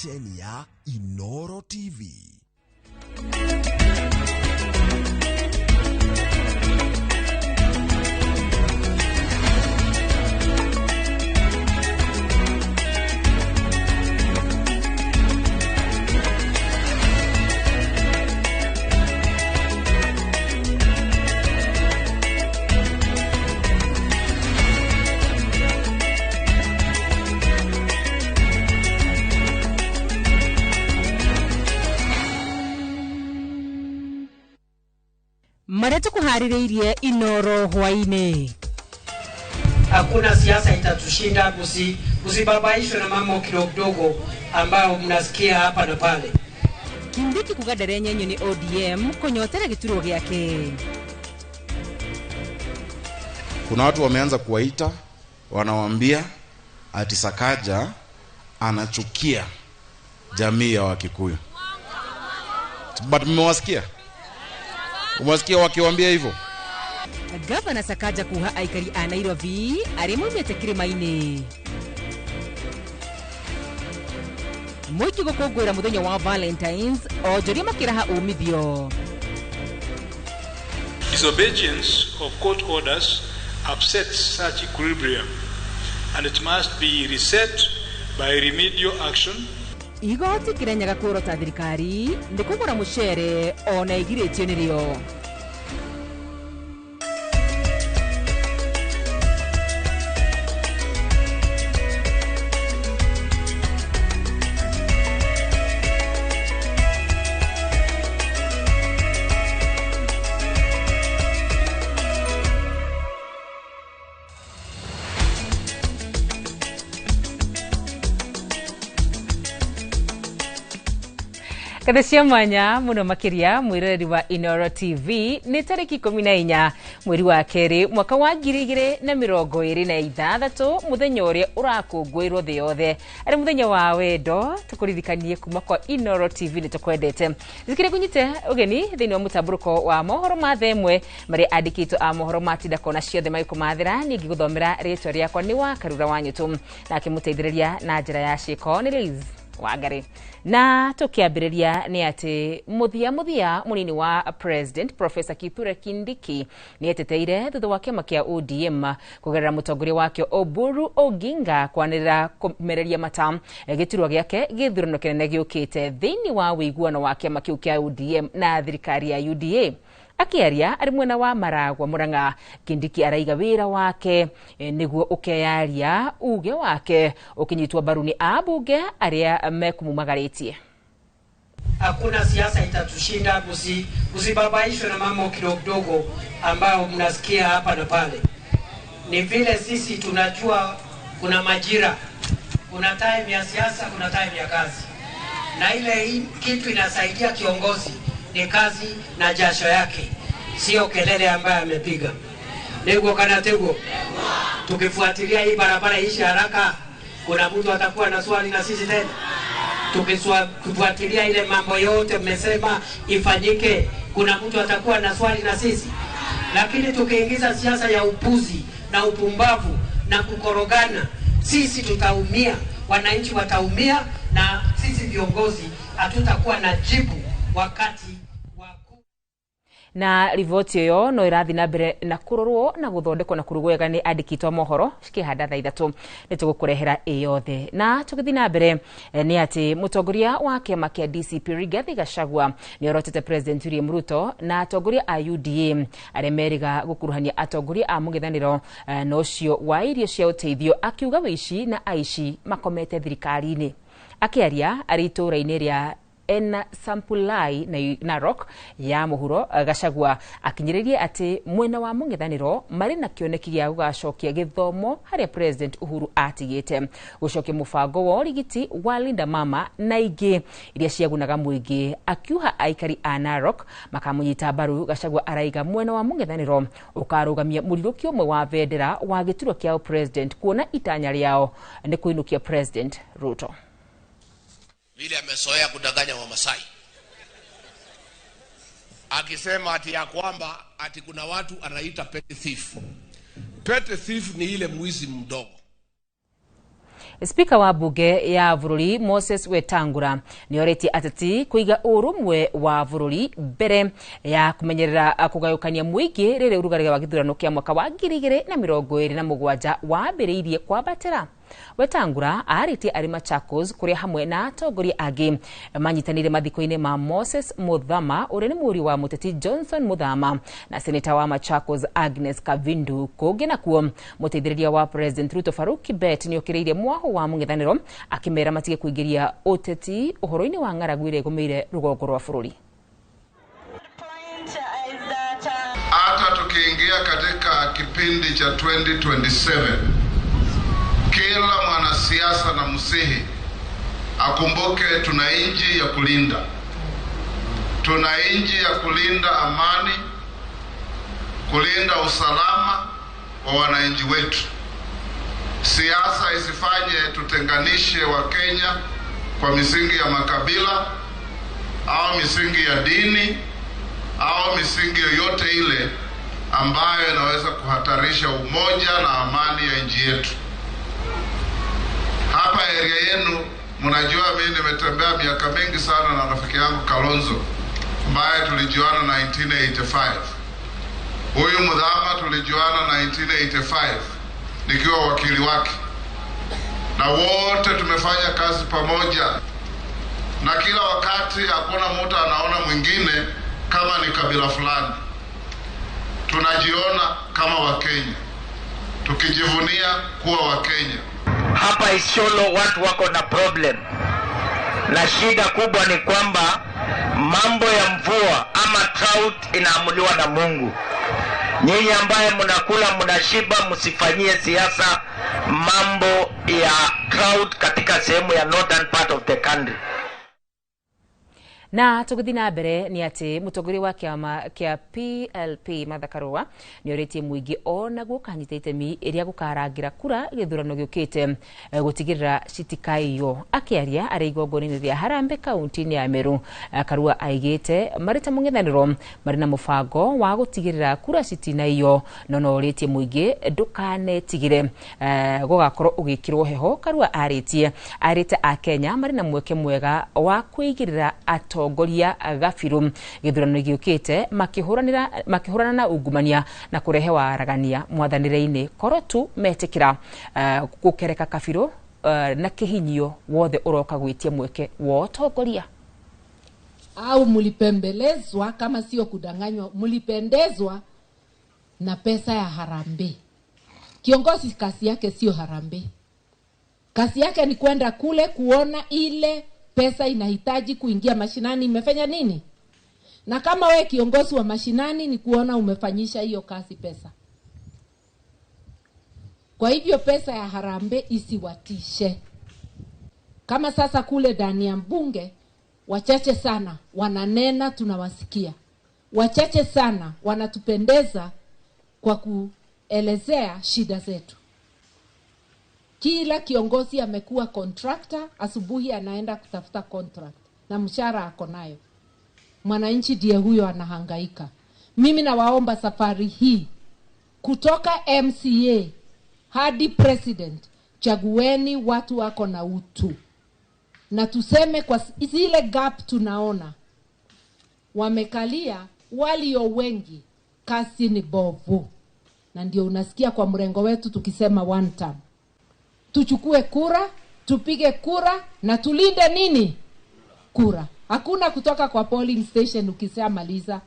Ceceni ya Inoro TV. Maria tukuhaririirie Inoro hwaini. Hakuna siasa itatushinda, msibabaishwe na mambo kidogo kidogo ambayo mnasikia hapa na pale. Kindiki kuga nyenyo ni ODM kunyotera gĩturwa gĩake. Kuna watu wameanza kuwaita, wanawaambia ati Sakaja anachukia jamii ya Wakikuyu. But mmewasikia? Umewasikia wakiwaambia hivyo? Gavana Sakaja kuha aikari a Nairobi arĩa maumĩte kĩrĩma-inĩ. Mũingĩ gũkũngũĩra mũthenya wa Valentines onjoria makĩraha umithio. Disobedience of court orders upsets such equilibrium and it must be reset by remedial action. Igoti Kirinyaga kuorota thirikari nĩ kũgũra mũcere ona ĩgirĩtio nĩrĩo. Kathe cia mwanya muno makiria mwiroreri wa Inoro TV nĩ tarĩki 14 mweri wa kerĩ mwaka wa 2026 mũthenya ũrĩa ũrakũngũĩrwo thĩ yothe arĩ mũthenya wa wendo tũkũririkanie kuma kwa Inoro TV nĩ tũkwendete thikire kunyite ũgeni thĩinĩ wa mũtambũrũko wa mohoro ma thaa ĩmwe marĩa andĩkĩtwo a mohoro ma tinda kona ciothe magĩkũmathĩra niĩ ngĩgũthomera rĩtwa rĩakwa nĩ wa Karura wa Nyũtũ nake mũteithĩrĩria na njĩra ya ciĩko nĩ Liz Wangari. Na tukiambiriria ni ati muthia munini wa President Professor Kithure Kindiki ni eteteire thutha wa kĩama kĩa ODM kugerera mũtongoria wakĩo Oburu Oginga kwanĩrĩra kũmereria mata gĩturwa gĩake gĩthurano kĩnene gĩũkĩte thĩinĩ wa ũiguano wa kĩama kĩu kĩa ODM na thirikari ya UDA. Akiaria ari mwena wa Maragwa Murang'a Kindiki araiga wira wake niguo ukeyaria uge wake ukinyitwo mbaru ni abunge aria mekumumagarĩtie. Hakuna siasa itatushinda, msibabaishwe na mambo kidogo kidogo ambayo mnasikia hapa na pale. Ni vile sisi tunajua kuna majira, kuna time ya siasa, kuna time ya kazi. Na ile kitu inasaidia kiongozi ni kazi na jasho yake, sio kelele ambayo amepiga. Nego kana tego. Tukifuatilia hii barabara ishi haraka, kuna mtu atakuwa na swali na sisi tena? Tukifuatilia ile mambo yote mmesema ifanyike, kuna mtu atakuwa na swali na sisi? Lakini tukiingiza siasa ya upuzi na upumbavu na kukorogana, sisi tutaumia, wananchi wataumia, na sisi viongozi hatutakuwa na jibu wakati. Na riboti ĩyo no ĩrathiĩ na mbere na kũrorwo na gũthondekwo na kũrugwo wega nĩ andĩkitwo a mohoro cikĩhanda thaa ithatũ nĩ tũgũkũrehera ĩ yothe. Na tũgĩthiĩ na mbere nĩ atĩ mũtongoria wa kĩama kĩa DCP Rigathi Gachagua nĩ orotete President William Ruto na atongoria a UDA arĩa merĩga gũkuruhania atongoria a mũng'ethanĩro na ũcio wa irio cia ũteithio akiuga wĩici na aici makomete thirikari-inĩ. Akĩaria arĩ itũũra-inĩ rĩa Ena Sampulai na Narok ya muhuro Gachagua akinyiririe ati mwena wa mũng'ethanĩro marĩ na kĩoneki gĩa gũgacokia gĩthomo harĩa President Uhuru atigĩte gũcokia mũbango wa ũrigiti wa Linda Mama na ingĩ iria ciagunaga mũingĩ. Akiuha aikari a Narok makamũnyita mbaru Gachagua araiga mwena wa mũng'ethanĩro ũkarũgamia mũrirũkio ũmwe wa bendera wa gĩturwa kĩa President kuona itanya rĩao nĩ kũinũkia President Ruto. Vile amezoea kudanganya wa Masai akisema ati ya kwamba ati kuna watu anaita petty thief. Petty thief ni ile mwizi mdogo. Spika wa bunge ya bururi Moses Wetangula nĩorĩtie ateti kũiga ũrũmwe wa bururi mbere ya kũmenyerera kũgayũkania mũingĩ rĩrĩ ũrugarĩ wa gĩthurano kĩa mwaka wa 2027 wambĩrĩirie kwambatĩra. Wetangula arĩtie arĩ Machakos kũrĩa hamwe na atongoria angĩ manyitanĩire mathiko-inĩ ma Moses Muthama ũrĩa nĩ mũriũ wa mũteti Johnson Muthama na seneta wa Machakos Agnes Kavindu. Kũngĩ nakuo mũteithĩrĩria wa President Ruto Farouk Kibet nĩokĩrĩirie mwaho wa mũng'ethanĩro akĩmera matige kũingĩria ũteti ũhoro-inĩ wa ng'aragu ĩrĩa ĩgũmĩire rũgongo rwa bũrũri. Hata tukiingia katika kipindi cha 2027, kila mwanasiasa na msihi akumbuke tuna nchi ya kulinda, tuna nchi ya kulinda amani, kulinda usalama wa wananchi wetu. Siasa isifanye tutenganishe Wakenya kwa misingi ya makabila au misingi ya dini au misingi yoyote ile ambayo inaweza kuhatarisha umoja na amani ya nchi yetu. Hapa area yenu mnajua mimi nimetembea miaka mingi sana na rafiki yangu Kalonzo ambaye tulijuana 1985. Huyu Muthama tulijuana 1985 nikiwa wakili wake, na wote tumefanya kazi pamoja, na kila wakati hakuna mtu anaona mwingine kama ni kabila fulani. Tunajiona kama Wakenya, tukijivunia kuwa Wakenya. Hapa Isiolo watu wako na problem, na shida kubwa ni kwamba mambo ya mvua ama drought inaamuliwa na Mungu. Nyinyi ambaye mnakula mnashiba, msifanyie siasa mambo ya drought katika sehemu ya northern part of the country. Na tũgĩthiĩ na mbere nĩ atĩ mũtongoria wa kĩama kĩa PLP Martha Karua nĩorĩtie mũingĩ onaguo ũkanyita itemi rĩa gũkarangĩra kura gĩthurano gĩũkĩte gũtigĩrĩra citikaiywo. Akĩaria arĩ igongona-inĩ rĩa Harambee kaunti-inĩ ya Meru, Karua aigĩte marĩ ta mũng'ethanĩro marĩ na mũbango wa gũtigĩrĩra kura citinaiywo, no no orĩtie mũingĩ ndũkanetigĩre gũgakorwo ũgĩkĩrwo heho. Karua arĩtie arĩte akenya marĩ na mweke mwega wa kwĩigĩrĩra atongoria gabiru gĩthurano gĩũkĩte makĩhũrana na ungumania na kũrehe waragania mwathanĩre-inĩ korwo tu metĩkĩra gũkereka kabirũ na kĩhinyio wothe ũroka gwĩtia mweke wa ũtongoria. Au mulipembelezwa, kama sio kudanganywa, mulipendezwa na pesa ya harambee. Kiongozi kazi yake sio harambee, kazi yake ni kwenda kule kuona ile pesa inahitaji kuingia mashinani imefanya nini. Na kama we kiongozi wa mashinani ni kuona umefanyisha hiyo kazi pesa. Kwa hivyo pesa ya harambee isiwatishe. Kama sasa kule ndani ya mbunge wachache sana wananena, tunawasikia. Wachache sana wanatupendeza kwa kuelezea shida zetu. Kila kiongozi amekuwa contractor, asubuhi anaenda kutafuta contract na mshahara ako nayo. Mwananchi ndiye huyo anahangaika. Mimi nawaomba safari hii kutoka MCA hadi president, chagueni watu wako na utu. Na tuseme kwa zile gap tunaona wamekalia walio wengi, kasi ni bovu. Na ndio unasikia kwa mrengo wetu tukisema one term. Tuchukue kura, tupige kura na tulinde nini? Kura. Hakuna kutoka kwa polling station ukishamaliza.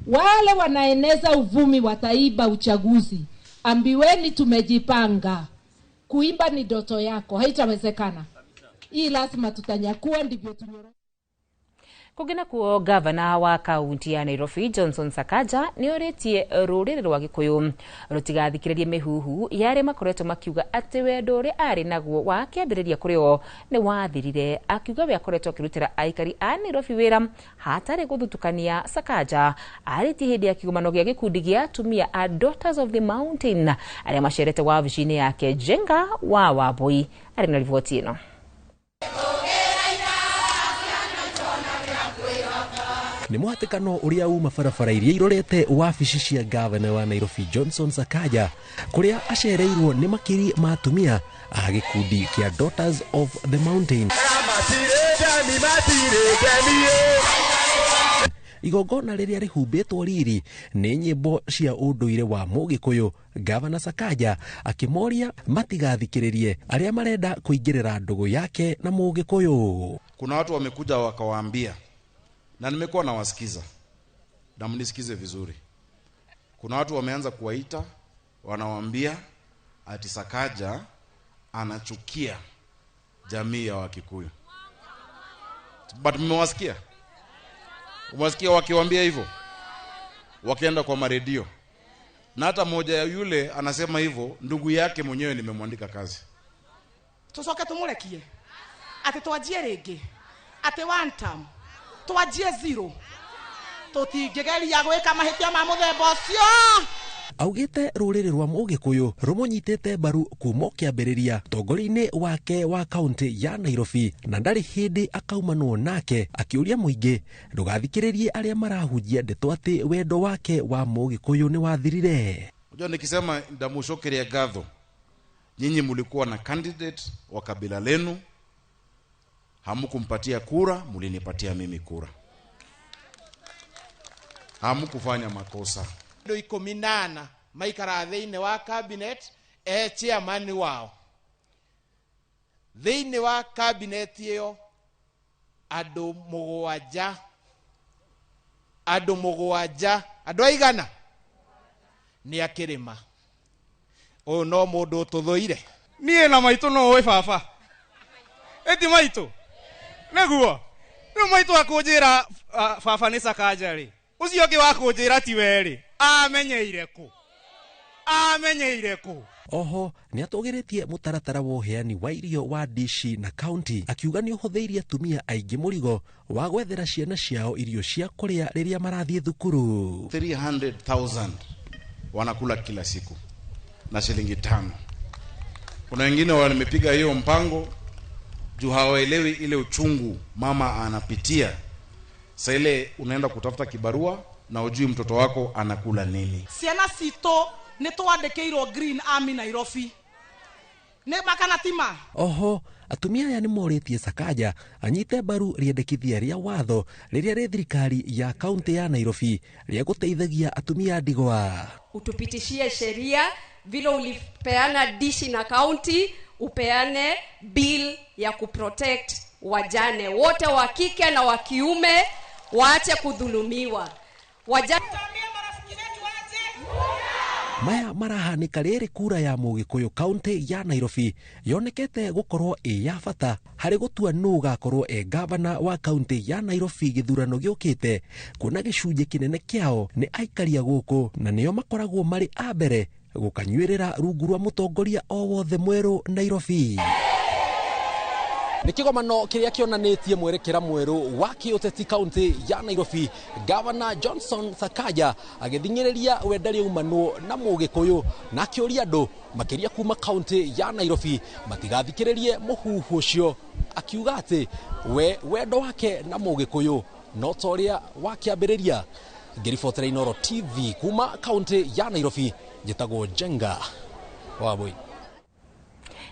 Wale wanaeneza uvumi wataiba uchaguzi. Ambiweni tumejipanga. Kuimba ni ndoto yako, haitawezekana. Hii lazima tutanyakua, ndivyo tunyoro. Kũngĩ nakuo gavana wa kaunti ya Nairobi Johnson Sakaja nĩorĩtie rũrĩrĩ rwa Gĩkũyũ rũtigathikĩrĩrie mĩhuhu ya arĩa makoretwo makiuga atĩ wendo ũrĩa arĩ naguo wa kĩambĩrĩria kũrĩ o nĩ wathirire, akiuga we akoretwo akĩrutĩra aikari a Nairobi wĩra hatarĩ gũthutukania. Sakaja arĩtie hĩndĩ ya kĩgomano gĩa gĩkundi gĩa atumia a Daughters of the Mountain arĩa macerete wabici-inĩ yake Jenga wa Wambui. Arĩ na riboti ĩno. Nĩ mũhatĩkano ũrĩa uma barabara iria irorete wabici cia gavana wa Nairobi Johnson Sakaja, kũrĩa acereirwo nĩ makiri ma atumia a gĩkundi kĩa Daughters of the Mountain. Igongona rĩrĩa rĩhumbĩtwo riri nĩ nyĩmbo cia ũndũire wa Mũgĩkũyũ, Gavana Sakaja akĩmoria matigathikĩrĩrie arĩa marenda kũingĩrĩra ndũgũ yake na Mũgĩkũyũ. Kuna watu wamekuja wakawaambia, na nimekuwa nawasikiza, na mnisikize vizuri. Kuna watu wameanza kuwaita, wanawaambia ati Sakaja anachukia jamii ya Wakikuyu. But mmewasikia? Umewasikia wakiwaambia hivyo? Wakienda kwa maredio. Na hata moja ya yule anasema hivyo, ndugu yake mwenyewe nimemwandika kazi. Tucoke tumurekie. Ati twanjie ringi. Ati one term. Twanjie zero. Tutingigeria gwika mahitia ma muthemba ucio. Augite rũrĩrĩ rwa Mũgĩkũyũ rũmũnyitĩte mbaru kuma kĩambĩrĩria tongoria-inĩ wake wa kaunti ya Nairobi, na ndarĩ hĩndĩ akaumanwo nake, akĩũria mũingĩ ndũgathikĩrĩrie arĩa marahunjia ndeto atĩ wendo wake wa Mũgĩkũyũ nĩ wathirire. Unajua, nikisema ndamushokeria ngatho, nyinyi mlikuwa na candidate wa kabila lenu, hamukumpatia kura, mlinipatia mimi kura. Hamukufanya makosa. Andũ 18 maikara thĩinĩ wa cabinet, e chairman wao. Thĩinĩ wa cabinet ĩyo andũ mũgwanja, andũ aigana nĩ akĩrĩma. Ũyũ no mũndũ ũtũthũire. Niĩ na maitũ no ũĩ baba. Ĩti maitũ. Nĩguo. Rĩu maitũ akũnjĩra baba nĩ Sakaja rĩ. Ũcio ũngĩ wa kũnjĩra ti we rĩ. Amenyeire kũ. Oho nĩ atũgĩrĩtie mũtaratara wa ũheani wa irio wa dishi na kaunti, akiuga nĩ ũhũthĩirie atumia aingĩ mũrigo wa gwethera ciana ciao irio cia kũrĩa rĩrĩa marathiĩ thukuru. 300,000 wanakula kila siku na shilingi 5. Kuna wengine wamepiga hiyo mpango juu hawaelewi ile uchungu mama anapitia. Sasa ile unaenda kutafuta kibarua na ujui mtoto wako anakula nini. Ciana citũ nĩ twandĩkĩirwo Green Army Nairobi. Nĩ makana tima. Oho atumia aya nĩ morĩtie Sakaja anyite mbaru rĩendekithia rĩa watho rĩrĩa rĩ thirikari ya kaunti ya Nairobi rĩa gũteithagia atumia ndigwa. Utupitishie sheria vile ulipeana dishi na kaunti, upeane bill ya kuprotect wajane wote wa kike na wa kiume, waache kudhulumiwa. Maya marahanĩka rĩrĩ kura ya Mũgĩkũyũ kaunti ya Nairobi yonekete gũkorwo ĩ ya bata harĩ gũtua nũ ũgakorwo e gavana wa kaunti ya Nairobi gĩthurano gĩũkĩte, kuona gĩcunjĩ kĩnene kĩao nĩ aikaria gũkũ na nĩo makoragwo marĩ a mbere gũkanyuĩrĩra rungu rwa mũtongoria o wothe mwerũ Nairobi. Nĩ kĩgomano kĩrĩa kĩonanĩtie mwerekera mwerũ wa kĩũteti kaunti ya Nairobi, Gavana Johnson Sakaja agĩthing'ĩrĩria wenda rĩaumanwo na Mũgĩkũyũ na akĩũria andũ makĩria kuma kaunti ya Nairobi matigathikĩrĩrie mũhuhu ũcio, akiuga atĩ we wendo wake na Mũgĩkũyũ no ta ũrĩa wakĩambĩrĩria. Ngĩribotera Inooro TV kuma kaunti ya Nairobi, njĩtagwo Njenga Wambui.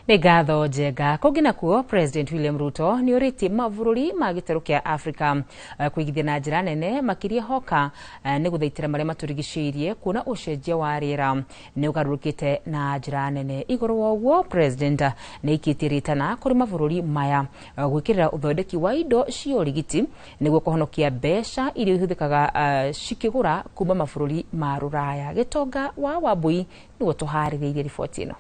Nĩ ngatho Njenga. Kũngĩ nakuo, President William Ruto nĩ ũrĩtie mabũrũri ma gĩtarũ kĩa Afrika kũigithia na njĩra nene makĩria hoka nĩ gũthaitĩra marĩa matũrigicĩirie, kuona ũcenjia wa rĩera nĩ ũgarũrũkĩte na njĩra nene. Igũrũ wa ũguo, President nĩ aikĩtie rĩtana kũrĩ mabũrũri maya gwĩkĩrĩra ũthondeki wa indo cia ũrigiti nĩguo kũhonokia mbeca iria ihũthĩkaga cikĩgũra kuma mabũrũri ma rũraya. Gĩtonga wa Wambui nĩguo tũharĩrĩirie riboti ĩno.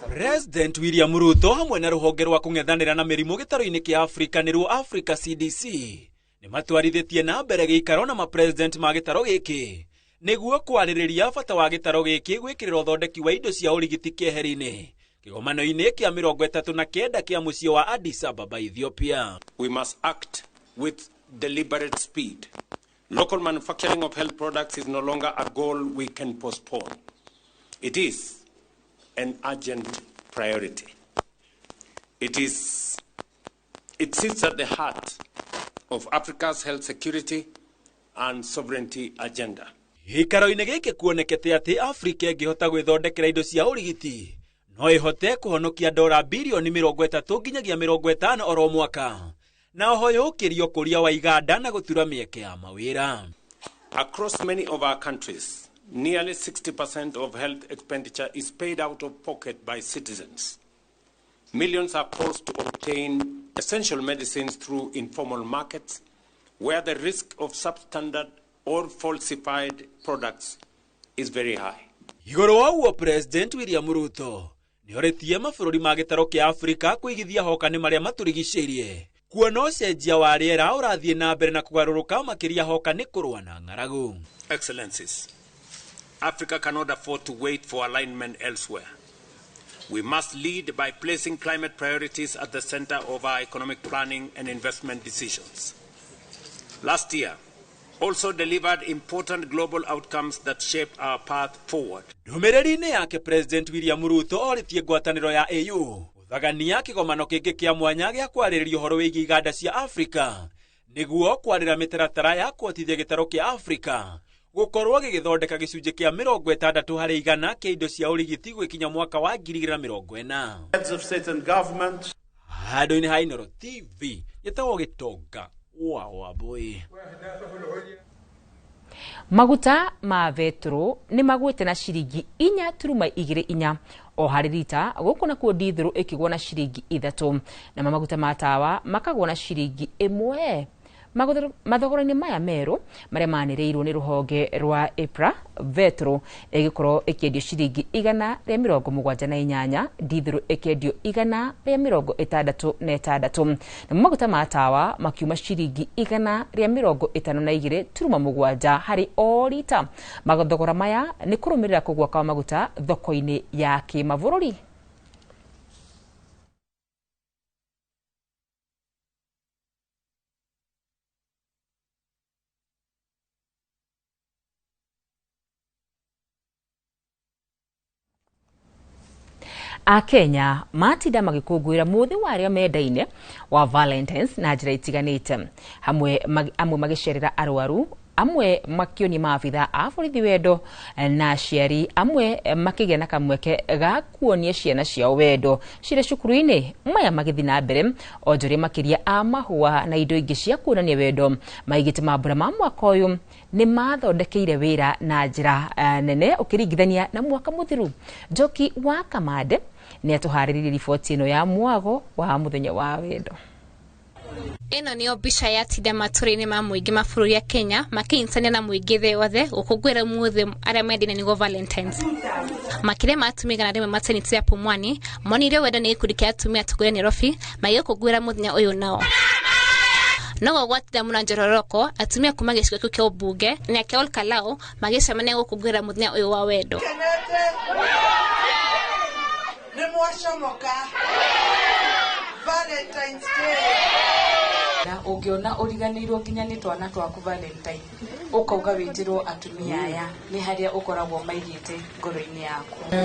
President William Ruto hamwe na rũhonge rwa kũng'ethanĩra na mĩrimũ gĩtarũ-inĩ kĩa Afrika nĩruo Africa CDC nĩ matwarithĩtie na mbere gĩikaro na mapresident ma gĩtarũ gĩkĩ nĩguo kwarĩrĩria bata wa gĩtarũ gĩkĩ gwĩkĩrĩra ũthondeki wa indo cia ũrigiti keheri-inĩ kĩgomano-inĩ kĩa 39 kĩa mũciĩ wa Addis Ababa, Ethiopia. We must act with deliberate speed. Local manufacturing of health products is no longer a goal we can postpone. It is an urgent priority. It sits at the heart of Africa's health security and sovereignty agenda. Gĩikaro-inĩ gĩkĩ kuonekete atĩ Afrika ĩngĩhota gwĩthondekera indo cia ũrigiti no ĩhote kũhonokia dora bilioni 30 nginyagia 50 oro mwaka, na oho yũkĩrie ũkũria wa iganda na gũtura mĩeke ya mawĩra. Across many of our countries, nearly 60% of health expenditure is paid out of pocket by citizens. Millions are forced to obtain essential medicines through informal markets, where the risk of substandard or falsified products is very high. Igũrũ wa ũguo, President William Ruto nĩorĩtie mabũrũri ma gĩtarũ kĩa Afrika kũigithia hoka nĩ marĩa matũrigicĩirie, kuona ũcenjia wa rĩera ũrathiĩ na mbere na kũgarũrũka makĩria hoka nĩ kũrũa na ng'aragu. Excellencies, Africa cannot afford to wait for alignment elsewhere. We must lead by placing climate priorities at the center of our economic planning and investment decisions. Last year also delivered important global outcomes that shape our path forward. Ndũmĩrĩri-inĩ yake, President William Ruto orĩtie ngwatanĩro ya AU gũthagania kĩgomano kĩngĩ kĩa mwanya gĩa kwarĩrĩria ũhoro wĩgiĩ iganda cia Afrika nĩguo kwarĩra mĩtaratara ya kũhotithia gĩtarũ kĩa Afrika gũkorwo gĩgĩthondeka gĩcunjĩ kĩa 60% kĩa indo cia ũrigiti gwĩkinya mwaka wa 2040. Heads of state and government. Handũ-inĩ ha Inooro TV gĩtagwo Gĩtonga wa Wambui. Maguta ma betro nĩ magwĩte na ciringi 4.24 o harĩ rita, gũkũ nakuo ndithũrũ ĩkĩgwa na ciringi 3, namo maguta ma tawa makagwa na ciringi 1. Mathogora-inĩ maya merũ marĩa manĩrĩirwo nĩ rũhonge rwa EPRA, vetro ĩgĩkorwo ĩkĩendio ciringi 178, ndithũrũ ĩkĩendio 166, namo maguta ma tawa makiuma ciringi 152.7 harĩ o rita. Mathogora maya nĩ kũrũmĩrĩra kũgũa kwa maguta thoko-inĩ ya kĩmabũrũri. Akenya matinda magĩkũngũĩra mũthĩ wa arĩa mendaine wa Valentines na njĩra itiganĩte, hamwe amwe magĩcerera arwaru, amwe makĩonia maabitha a borithi wendo, na aciari amwe makĩgĩa na kamweke ga kuonia ciana ciao wendo cirĩ cukuru-inĩ. Maya magĩthiĩ na mbere onjoria makĩria a mahũa na indo ingĩ cia kuonania wendo maigĩte mambura ma mwaka ũyũ nĩ mathondekeire wĩra na njĩra nene ũkĩringithania na mwaka mũthiru. Njoki wa Kamande nĩ atũharĩrĩirie riboti ĩno ya mwago wa mũthenya wa wendo. Ĩno nĩyo mbica ya tinda matũra-inĩ ma mũingĩ ma bũrũri ya Kenya makĩnyitania na mũingĩ thĩ yothe gũkũngũĩra mũthĩ arĩa mendaine nĩguo Valentines. Makĩria ma atumia 100 maternity ya Pumwani monire wendo nĩ gĩkundi kĩa atumia atongoria Nairobi magĩkũngũĩra mũthenya ũyũ nao. No gwatinda mũno njororoko atumia kuma gĩcigo kĩu kĩa ũmbunge na kĩa Olkalou magĩcemania gũkũngũĩra mũthenya ũyũ wa wendo. Nĩ mwacomoka Valentine's Day. Na ũngĩona ũriganĩirwo nginya nĩ twana twaku Valentine ũkauga wĩtĩrwo atumia aya nĩ harĩa ũkoragwo maigĩte ngoro-inĩ yaku.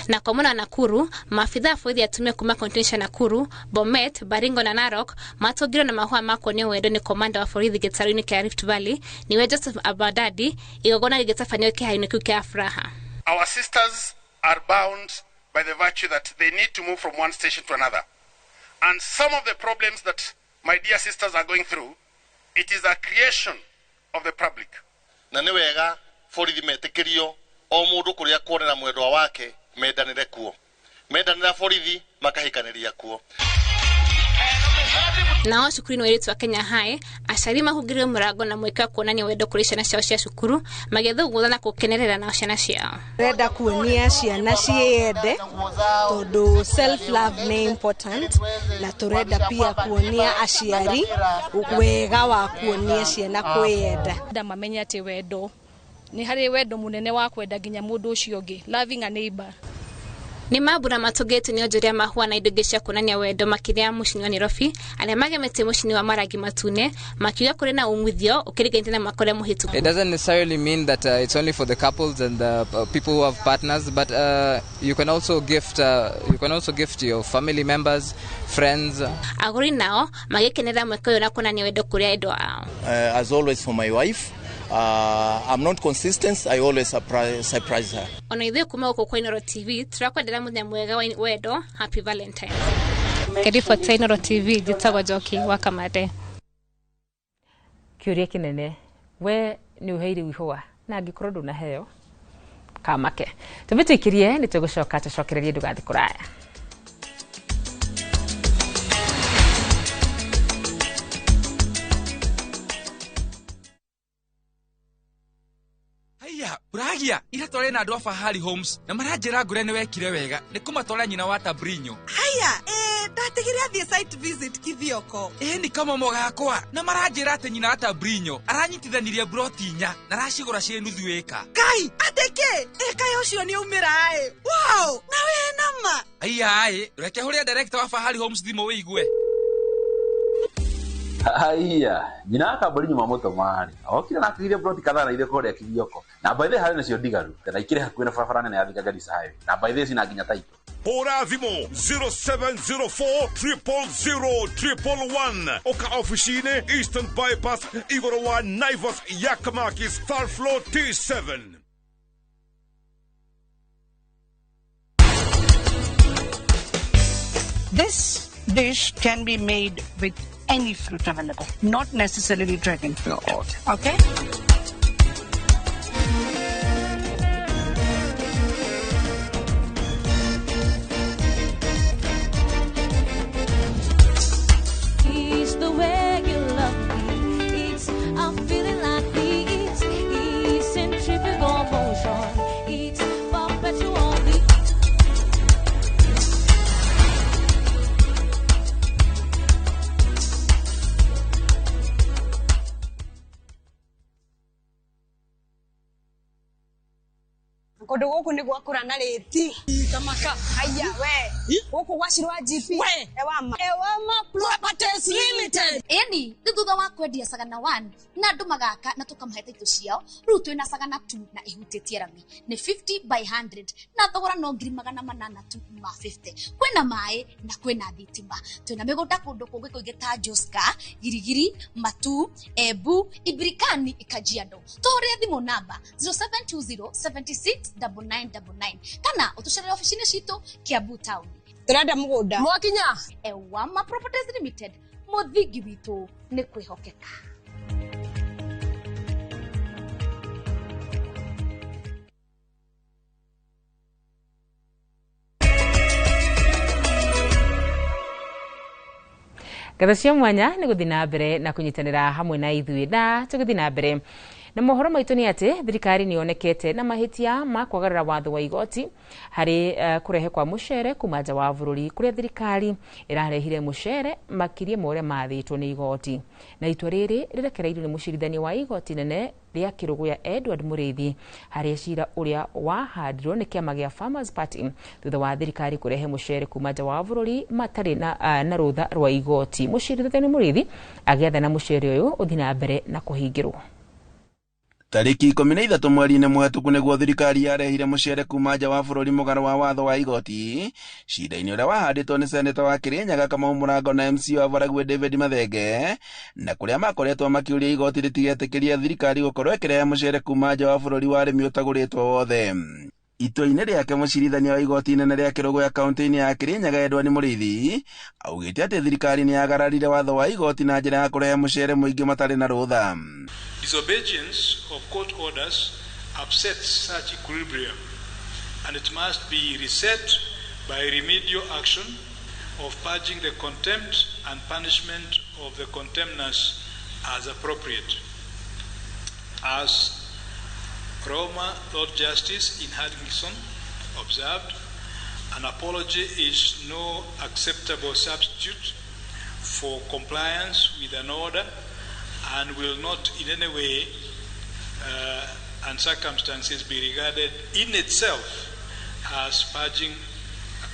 Na kwa mwena wa Nakuru, maafitha a borithi atumia kuma kaunti cia Nakuru, Bomet, Baringo na Narok matũngirwo na mahũa ma kuonio wendo nĩ komanda wa borithi gĩtarũ-inĩ kĩa Rift Valley niwe Joseph Abadadi, igongona rĩgĩtabanio kĩharo-inĩ kĩu kĩa Afraha. Our sisters are bound by the virtue that they need to move from one station to another. And some of the problems that my dear sisters are going through, it is a creation of the public. Na nĩ wega borithi metĩkĩrio o mũndũ kũrĩa kuonera mwendwa wake mendanĩre kuo, mendanĩra borithi makahikanĩria kuo. Nao cukuru-inĩ wa airĩtu wa Kenya High, aciari mahungĩrire mũrango na mweke wa kuonania wendo kũrĩ ciana ciao cia cukuru magĩthũngũtha na gũkenerera nao ciana ciao. Ndĩrenda kuonia ciana ciĩyende tondũ self love nĩ important, na tũrenda pia kuonia aciari wega wa kuonia ciana kwĩyenda. Nda mamenye atĩ wendo nĩ harĩ wendo mũnene wa kwenda nginya mũndũ ũcio ũngĩ, loving a neighbor. Nĩ mambura matũgĩtio nĩ onjoria mahũa na indo ingĩ cia kuonania wendo makĩria mũciĩ wa Nairobi arĩa magemetie mũciĩ wa marangi matune makiuga kũrĩ na umithio ũkĩringanithia na mwaka ũrĩa mũhĩtũku. It doesn't necessarily mean that it's only for the couples and the people who have partners, but you can also gift your family members, friends. Agũri nao magĩkenera mweke ũyũ na kuonania wendo kũrĩ endwa ao. As always for my wife, I'm not consistent, I always surprise her. Ona ithuĩ kuma gũkũ kwa Inooro TV tũrakwendera mũthenya mwega wa wendo, happy Valentine. Kĩriboti ya Inooro TV, njĩtagwo Njoki wa Kamande. Kĩũria kĩnene, we nĩ ũheire ihũa na angĩkorwo ndũnaheo kamake. Tũmĩtũikĩrie nĩ tũgũcoka tũcokererie ndũgathiĩ kũraya. Uragia ira tware na andu a Fahari Homes na maranjira ngure ni wekire wega ni kumatwara nyina wa Tabrinyo. Haya, ndatigire athie site visit Kithioko. Ni kama mogakwa na maranjira ati nyina wa Tabrinyo aranyitithanirie broti inya na aracigura ci nuthu eka. Kai, ateke eka ucio ni umira ai. Wow, na we nama. Aya ai, reke huria director wa Fahari Homes thimu wigue. Haiya, nyina akambari nyuma moto mari. Okire na akigire broti kadhaa na ithe kũrĩa Kithioko. Na by the harĩ nacio ndigaru, na ikire hakuhĩ na barabara nene ya Thika Garissa Highway. Na by the cina nginya taito. Hũra thimũ 0704 000 111. Oka ofici-inĩ Eastern Bypass igũrũ wa Naivas Yakamakis third floor T7. This dish can be made with any fruit available, not necessarily dragon fruit. Okay? It's the way you love me. It's I'm feeling like this. It's centrifugal motion. It's perpetual. Kundu guku ni gwakura na riti kamaka haya we guku gwacirwa GP ewama ewama Properties Limited. Eni ni thutha wa kwendia Sagana 1 na andu magaka na tukamahe title ciao riu twina Sagana 2 na ihutitie rami ni 50 by 100 na thogora no 800 tu ma 50. Kwina mai na kwina thitima, twina migunda kundu kungi kuingi ta Joska, Girigiri, Matu, Embu, Ibirikani, Kajiado. Tuhurie thimu namba 0720 76 9999 kana utucerere ofici-inĩ citũ Kiambu town. Turenda mugunda mwakinya. Ewama Properties Limited, muthingi witũ nĩ kwĩhokeka. Ngatho cia mwanya nĩ gũthiĩ na mbere na kũnyitanĩra hamwe na ithuĩ na tũgĩthiĩ na mbere na mohoro maitũ nĩ atĩ thirikari nĩ yonekete na mahĩtia ma kwagarara watho wa igoti harĩ kũrehe kwa mũcere kuma nja wa bũrũri kũrĩa thirikari ĩrarehire mũcere makĩria ma ũrĩa mathĩtwo nĩ igoti. Na itua rĩrĩ rĩrekereirio nĩ mũcirithania wa igoti nene rĩa Kĩrũgũya Edward Mũrĩithi harĩ cira ũrĩa wahandirwo nĩ kĩama gĩa Farmers Party thutha wa thirikari kũrehe mũcere kuma nja wa bũrũri matarĩ na rũtha rwa igoti. Mũcirithania Mũrĩithi agĩathana mũcere ũyũ ũthiĩ na mbere na kũhingĩrwo. Tariki 13 mweri-inĩ mũhetũku nĩguo thirikari yarehire mũcere kuma nja wa bũrũri mũgarũ wa watho wa igoti cira-inĩ ũrĩa wahandĩtwo nĩ seneta wa Kĩrĩnyaga Kamau Mũrango na MC wa Baragwe David Mathenge, na kũrĩa makoretwo makĩũria igoti rĩtigetĩkĩrie thirikari gũkorwo ĩkĩrehe mũcere kuma nja wa bũrũri wa arĩmi ũtagũrĩtwo wothe. Itua-inĩ rĩake mũcirithania wa igoti inene rĩa Kĩrũgũya kaunti-inĩ ya Kĩrĩnyaga Edward Mũrĩithi augĩte atĩ thirikari nĩ yagararire watho wa igoti na njĩra ya kũrehe mũcere mũingĩ matarĩ na rũtha. Disobedience of court orders upsets such equilibrium, and it must be reset by remedial action of purging the contempt and punishment of the contemners as appropriate. As Roma Lord Justice in Hutchinson observed, an apology is no acceptable substitute for compliance with an order and will not in any way and circumstances be regarded in itself as purging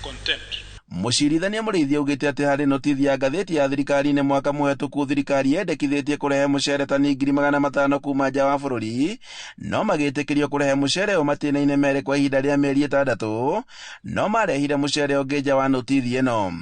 contempt. Mũcirithania Mũrĩithi augĩte atĩ harĩ notithi ya ngathĩti ya thirikari-inĩ mwaka mũhetũku thirikari yendekithĩtie kũrehe mũcere tani 500,000 kuma nja wa bũrũri, no magĩtĩkĩrio kũrehe mũcere ũyũ matĩna-inĩ merĩ kwa ihinda rĩa mĩeri 6, no marehire mũcere ũngĩ nja wa notithi ĩno.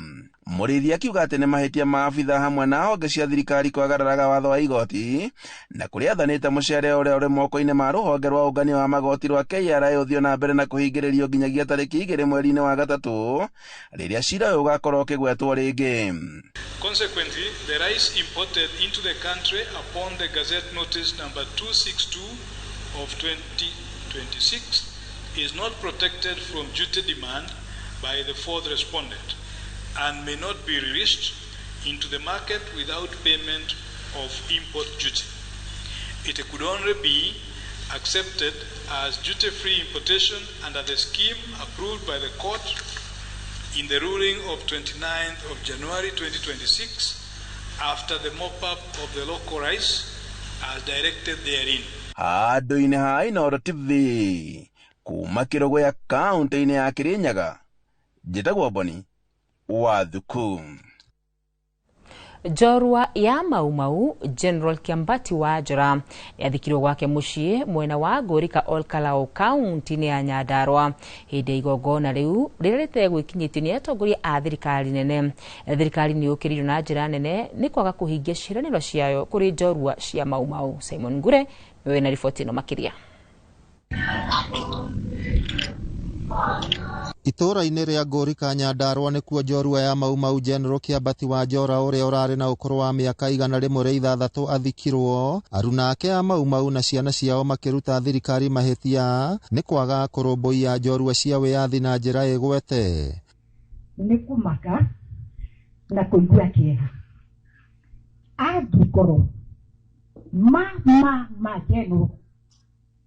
Mũrĩithi akiuga atĩ nĩ mahĩtia ma abitha hamwe na honge cia thirikari kwagararaga watho wa igoti na kũrĩa athanĩte mũcere ũrĩa ũrĩ moko-inĩ ma rũhonge rwa ũngania wa magoti rwa KRA ũthiĩ na mbere na kũhingĩrĩrio nginyagia tarĩki 2 mweri-inĩ wa 3 rĩrĩa cira ũyũ ũgakorwo ũkĩgwetwo rĩngĩ. Consequently, the rice imported into the country upon the Gazette Notice number 262 of 2026 is not protected from duty demand by the fourth respondent and may not be released into the market without payment of import duty. It could only be accepted as duty-free importation under the scheme approved by the court in the ruling of 29th of January 2026 after the mop-up of the local rice as directed therein. Handũ-inĩ ha Inooro TV kuma Kĩrũgũya kaũntĩ-inĩ ya Kĩrĩnyaga, njĩtagwo Boni Wathuku. Njorua ya Mau Mau General Kiambati wa Njora nĩathikirwo gwake mũciĩ mwena wa Ngũrika Olkalou kaunti-inĩ ya Nyandarua. Hĩndĩ ya igongona rĩu rĩrĩa rĩtegwĩkinyĩtio nĩ atongoria a thirikari nene, thirikari nĩ yũkĩrĩirio na njĩra nene nĩ kwaga kũhingia ciĩranĩro ciayo kũrĩ njorua cia Mau Mau. Simon Ngure nĩwe wĩna riboti ĩno makĩria. Itũũra-inĩ rĩa Ngũrika Nyandarua nĩkuo njorua ya Mau Mau General Kĩambati wa Njora ũrĩa ũrarĩ na ũkũrũ wa mĩaka 106 athikirwo. Aruna ake a Mau Mau na ciana ciao makĩruta thirikari mahĩtia nĩ kwaga kũrũmbũiya njorua cia wĩyathi na njĩra ĩgwete. Nĩ kũmaka na kũigua kĩeha angĩkorwo ma General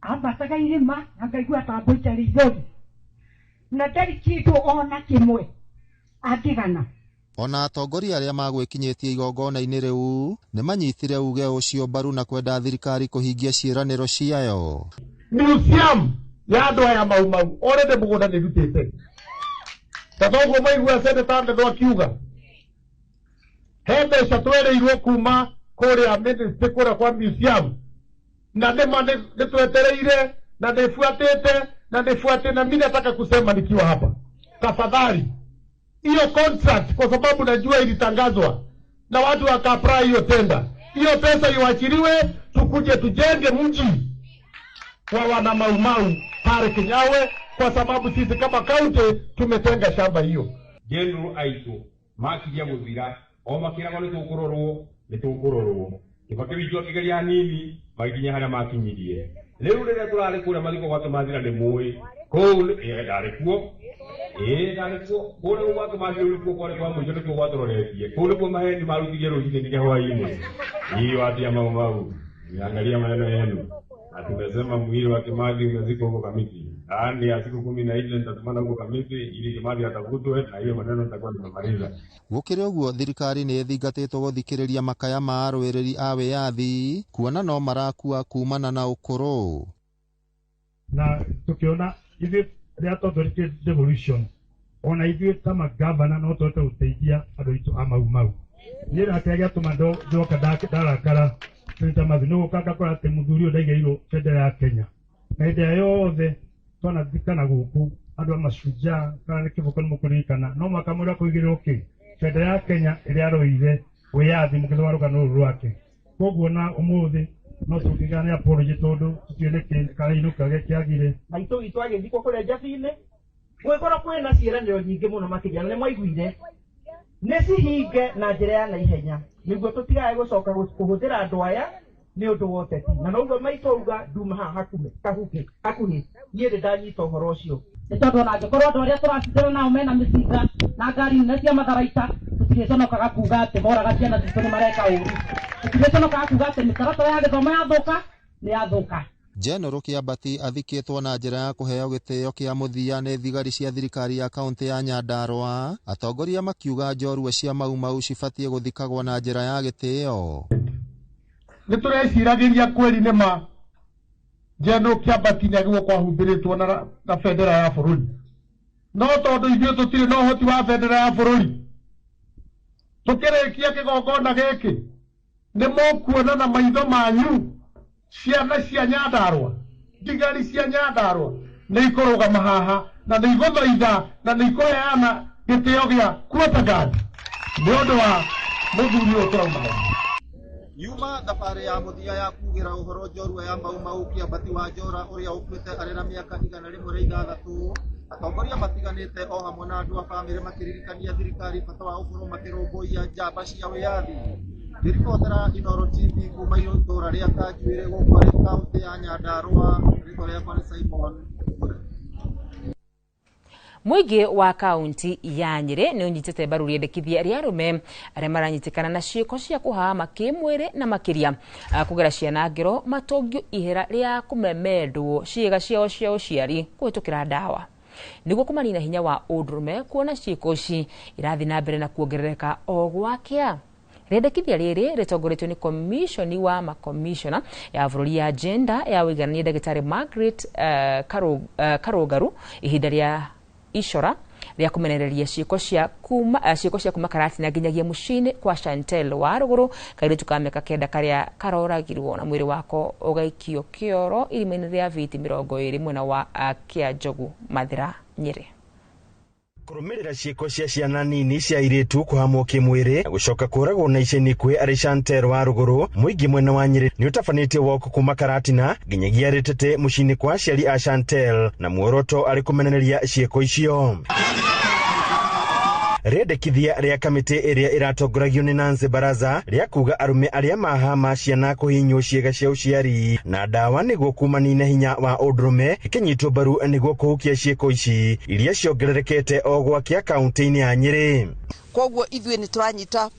ambataga irĩma na ngaigua ta ngũica rĩithori na ndarĩ kĩndũ ona kĩmwe angĩgana. Ona atongoria arĩa magwĩkinyĩtie igongona-inĩ rĩu nĩ manyitire uge ũcio mbaru na kwenda thirikari kũhingia ciĩranĩro ciayo. Museum ya andũ aya Mau Mau already mũgũnda nĩ ndutĩte, ta toguo maigua seneta Ndetho akiuga he mbeca twerĩirwo kuma kũrĩa ministry kũrĩa kwa museum, na nĩma nĩ twetereire na nĩbuatĩte na nifuate, na mimi nataka kusema nikiwa hapa, tafadhali hiyo contract, kwa sababu najua ilitangazwa na watu waka-apply hiyo tenda, hiyo pesa iwachiliwe, tukuje tujenge mji wa wana Mau Mau pale Kinyawe, kwa sababu sisi kama county tumetenga shamba hiyo. General aitu makiria guthira o makiragwo ni tukurorwo ni tukurorwo Kibaki witũ akĩgeria hanini magĩkinya harĩa makinyirie. Rĩu rĩrĩa tũrarĩ kũrĩa mathiko gwa Kĩmathi nĩ mũĩ kũu ndarĩ kuo, ndarĩ kuo kũrĩa gwa Kĩmathi rĩu nĩkuo kwarĩ kwa mũico, nĩkuo gwatũroretie kũu nĩkuo maheni marutithie rũcinĩ nginya hwaĩ-inĩ. Hii watu ya Mau Mau, niangalia maneno yenu na tumesema mwili wa Kimathi umezikwa huko Kamiti. Ndani ya siku 14 nitatumana huko Kamiti ili Kimathi atafutwe, na hiyo maneno nitakuwa nimemaliza. Gũkĩrĩ ũguo thirikari nĩ ĩthingatĩtwo gũthikĩrĩria makaya ma arũĩrĩri a wĩyathi kuona no marakua kumana na ũkũrũ. Na tukiona ithuĩ rĩrĩa twathondekire devolution, ona ithuĩ ta magavana no tũhote gũteithia andũ aitũ a Mau Mau. Niĩ na kĩrĩa gĩatũma ndoka ndarakara Senator Matthew nĩ gũka ngakora atĩ mũthuri ũyũ ndaigĩirwo bendera ya Kenya, na hĩndĩ ĩrĩa yothe twanathikana gũkũ andũ a Mashujaa kana nĩ kĩboko nĩ mũkũririkana, no mũhaka mũndũ akũigĩrĩrwo kĩ bendera ya Kenya ĩrĩa aroire wĩyathi mũkĩthoma rũgano rũrũ rwake. Koguo na ũmũthĩ no tũngĩgĩa nĩ apology tondũ tũtiũĩ nĩkĩ karainũka gĩkĩagire. Maitũ witũ agĩthikwo kũrĩa Njabi-inĩ, gwĩkorwo kwĩna ciĩranĩro nyingĩ mũno makĩria, na nĩ mwaiguire nĩ cihinge na njĩra ya naihenya nĩguo tũtigae gũcoka kũhũthĩra andũ aya nĩ ũndũ wa ũteti. Na noguo maitũ auga nduma haha hakuhĩ niĩ nĩ ndanyita ũhoro ũcio. Nĩ tondũ ona angĩkorwo andũ arĩa tũracindana nao mena mĩcinga na ngari nene cia matharaita, tũtirĩconokaga kuga atĩ moraga ciana citũ nĩ mareka ũru, tũtirĩconokaga kuga atĩ mĩtaratara ya gĩthomo yathũka nĩ yathũka. General Kĩambati athikĩtwo na njĩra ya kũheo gĩtĩo kĩa mũthia nĩ thigari cia thirikari ya kaũntĩ ya Nyandarua. Atongoria makiuga njorua cia Mau Mau cibatiĩ gũthikagwo na njĩra ya gĩtĩo. Nĩ tũreciragĩria kweri nĩ ma General Kĩambati nĩagĩrĩirwo kwahumbĩrĩtwo na bendera ya bũrũri, No tondũ ithuĩ tũtirĩ na ũhoti wa bendera ya bũrũri, tũkĩrĩkia kĩgongona gĩkĩ nĩ mũkuona na maitho manyu ciana cia Nyandarũa, ndigari cia Nyandarũa nĩ ikũrũgama haha na nĩ igũthaitha na nĩ ikũheana gĩtĩo gĩa quarter guard nĩ ũndũ wa mũthuri ũyũ tũrauma. Yuma thabarĩ ya mũthia ya kugĩra ũhoro njorua ya Mau Mau Kĩambati wa Njora ũrĩa ũkuĩte arĩ na mĩaka 106. Atongoria matiganĩte o hamwe na andũ a bamĩrĩ makĩririkania thirikari bata wa gũkorwo makĩrũmbũiya njamba cia wĩyathi. Ngĩribotera Inooro TV kuma itũũra rĩa Kanjuĩrĩ gũkũ arĩ kaũntĩ ya Nyandarũa, rĩtwa rĩakwa nĩ Simon. Mũingĩ wa kaunti ya Nyĩrĩ nĩ ũnyitĩte mbaru rĩendekithia rĩa arũme arĩa maranyitĩkana na ciĩko cia kũhama kĩmwĩrĩ na makĩria kũgera ciana ngero matũngio ihera rĩa kũmemendwo ciĩga ciao cia ũciari kũhĩtũkĩra ndawa nĩguo kũmanina hinya wa ũndũrũme kuona ciĩko ici irathiĩ na mbere na kuongerereka o gwakĩa. Rĩendekithia rĩrĩ rĩtongoretio nĩ komishoni wa makomishona ya bũrũri ya gender ya ũiganania ndagĩtarĩ Margaret Karũngaru ihinda rĩa icora rĩa kũmenereria ciĩko cia kuma Karatina nginyagia mũciĩ-inĩ kwa Chantel wa Rũgũrũ, kairĩtu ka mĩaka 9 karĩa karoragirwo na mwĩrĩ wako ũgaikio kĩoro irima-inĩ rĩa biti 20 mwena wa Kĩanjogu, Mathĩra, Nyĩrĩ. Kũrũmĩrĩra ciĩko cia ciana nini cia airĩtu kũhamwo kĩmwĩrĩ na gũcoka kũragwo na ica-inĩ ikuhĩ arĩ Chantel wa Rũgũrũ, mũingĩ mwena wa Nyĩrĩ nĩ ũtabanĩtie woko kuma Karatina nginyagia Rĩtĩtĩ mũciĩ-inĩ kwa aciari a Chantel na muoroto arĩ kũmenereria ciĩko icio. Rĩendekithia rĩa kamĩtĩ ĩrĩa ĩratongoragio nĩ Nancy Baraza rĩa kuga arũme arĩa mahama ciana kũhihinywo ciĩga cia ũciari na ndawa nĩguo kumanina hinya wa ũndũrũme ĩkĩnyitwo mbaru nĩguo kũhukia ciĩko ici iria ciongererekete o gwakĩa kaunti-inĩ ya Nyĩrĩ. Koguo ithuĩ nĩ tũranyita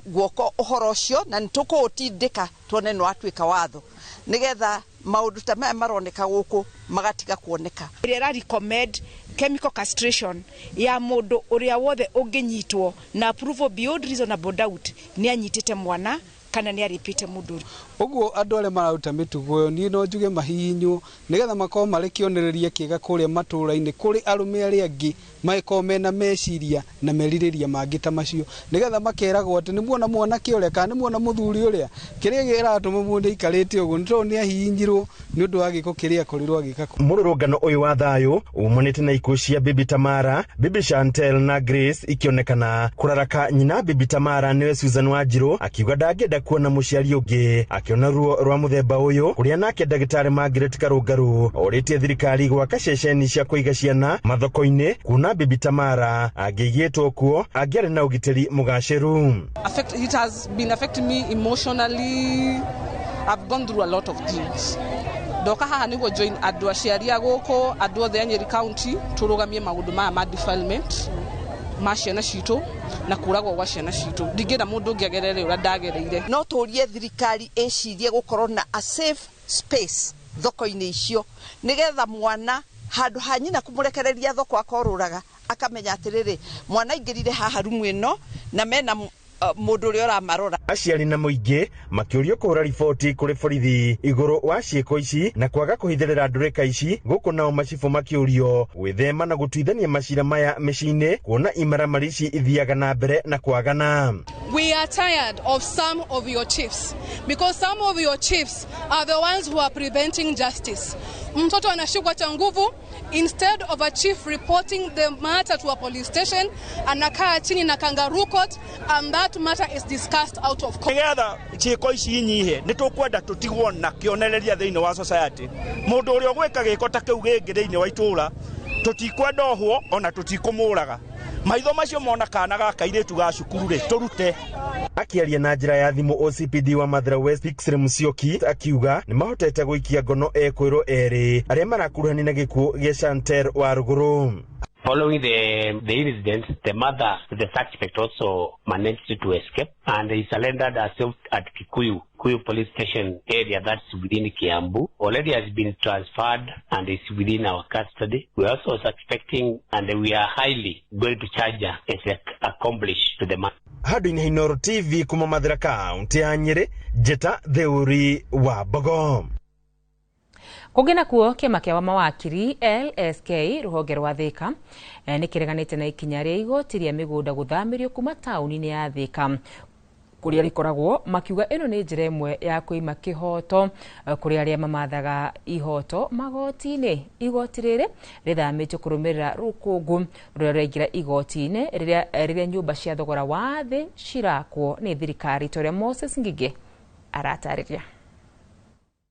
guoko ũhoro ũcio na nĩ tũkũũtindĩka tuone nĩ watuĩka watho nĩgetha maũndũ ta maya maroneka gũkũ magatiga kuoneka. Ĩrĩa ĩra recommend chemical castration ya mũndũ ũrĩa wothe ũngĩnyitwo na approval beyond reasonable doubt nĩ anyitĩte mwana kana nĩ arĩpĩte mũndũ. Ũguo andũ arĩa mararuta mĩtugo ĩyo niĩ no njuge mahihinywo nĩgetha makorwo marĩ kĩonereria kĩega kũrĩa matũũra-inĩ kũrĩ arũme arĩa angĩ magĩkorwo mena meciria na merirĩria mangĩ ta macio nĩgetha makeragwo atĩ nĩ muona mwanake ũrĩa kana nĩ muona mũthuri ũrĩa kĩrĩa kĩratũma mũndũ aikarĩte ũguo nĩ tondũ nĩ ahihinyirwo nĩ ũndũ wa gĩko kĩrĩa akorirwo agĩka. Mũrũrũngano ũyũ wa thayũ umanĩte na ikuũ cia Bibi Tamara, Bibi Chantel na Grace ikĩonekana kũraraka nyina Bibi Tamara nĩwe Susan Wanjirũ akiuga ndangĩenda kuona mũciari ũngĩ akĩona ruo rwa mũthemba ũyũ kũrĩa nake ndagĩtarĩ Margaret Karũngaru orĩtie thirikari gwaka ceceni cia kũiga ciana mathoko-inĩ kuona Bibi Tamara angĩigĩtwo kuo angĩarĩ na ũgitĩri mũgacĩru. It has been affecting me emotionally. I've gone through a lot of things. Ndoka haha nĩguo join andũ aciari a gũkũ, andũ othe a Nyeri County tũrũgamie maũndũ maya ma defilement ma ciana citũ na kũragwo gwa ciana citũ. Ndingĩenda mũndũ ũngĩ agerere ũrĩa ndagereire. No tũrie thirikari ĩcirie gũkorwo na a safe space thoko-inĩ icio nĩgetha mwana handũ ha nyina kũmũrekereria thoko akorũraga akamenya atĩrĩrĩ mwana aingĩrire haha rumu ĩno na mena mũndũ ũrĩa ũramarora. Aciari na mũingĩ makĩũrio kũhũra riboti kũrĩ borithi igũrũ wa ciĩko ici na kwaga kũhithĩrĩra ndũrĩka ici gũkũ nao macibũ makĩũrio gwĩthema na gũtuithania macira maya mĩciĩ-inĩ kuona imaramari ici ithiaga na mbere na kwagana. We are tired of some of your chiefs because some of your chiefs are the ones who are preventing justice. Mtoto anashikwa cha nguvu, instead of a chief reporting the matter to a police station, anakaa chini na kangaroo court and that matter is discussed out of court. Nigetha ciĩko ici inyihe nĩ tũkwenda tũtigwo na kĩonereria thĩinĩ wa society. Mũndũ ũrĩa ũgwĩka gĩko ta kĩu gĩngĩ thĩinĩ wa itũũra tũtikwenda ohwo ona tũtikũmũraga. Maitho macio mona kana ga kairĩtu ga cukuru rĩ tũrute. Akiaria na njĩra ya thimũ OCPD wa Mathira West Pixley Musyoki akiuga nĩ mahotete gũikia ngono ekwĩrwo erĩ arĩa marakuruhania na gĩkuũ gĩa Chantel wa Rũgũrũ. Following the incident, the mother, the suspect, also managed to escape and he surrendered herself at Kikuyu police station area that's within Kiambu. Already has been transferred and is within our custody. We are also suspecting and we are highly going to charge her as an accomplice to the man. Handũ-inĩ Inooro TV kuma Mathira kaunti ya Nyĩrĩ, Njĩta Theuri wa Mbogo. Kũngĩ nakuo kĩama kĩa mawakiri LSK rũhonge rwa Thika nĩ kĩreganĩte na ikinya rĩa igoti rĩa mĩgũnda gũthamĩrio kuma taũni-inĩ ya Thika kũrĩa rĩkoragwo, makiuga ĩno nĩ njĩra ĩmwe ya kwĩima kĩhoto kũrĩ arĩa mamathaga ihoto magoti-inĩ. Igoti rĩrĩ rĩthamĩtio kũrũmĩrĩra rũkũngũ rũrĩa rũraingĩra igoti-inĩ rĩrĩa nyũmba cia thogora wa thĩ cirakwo nĩ thirikari, ta ũrĩa Moses Ngigĩ aratarĩria.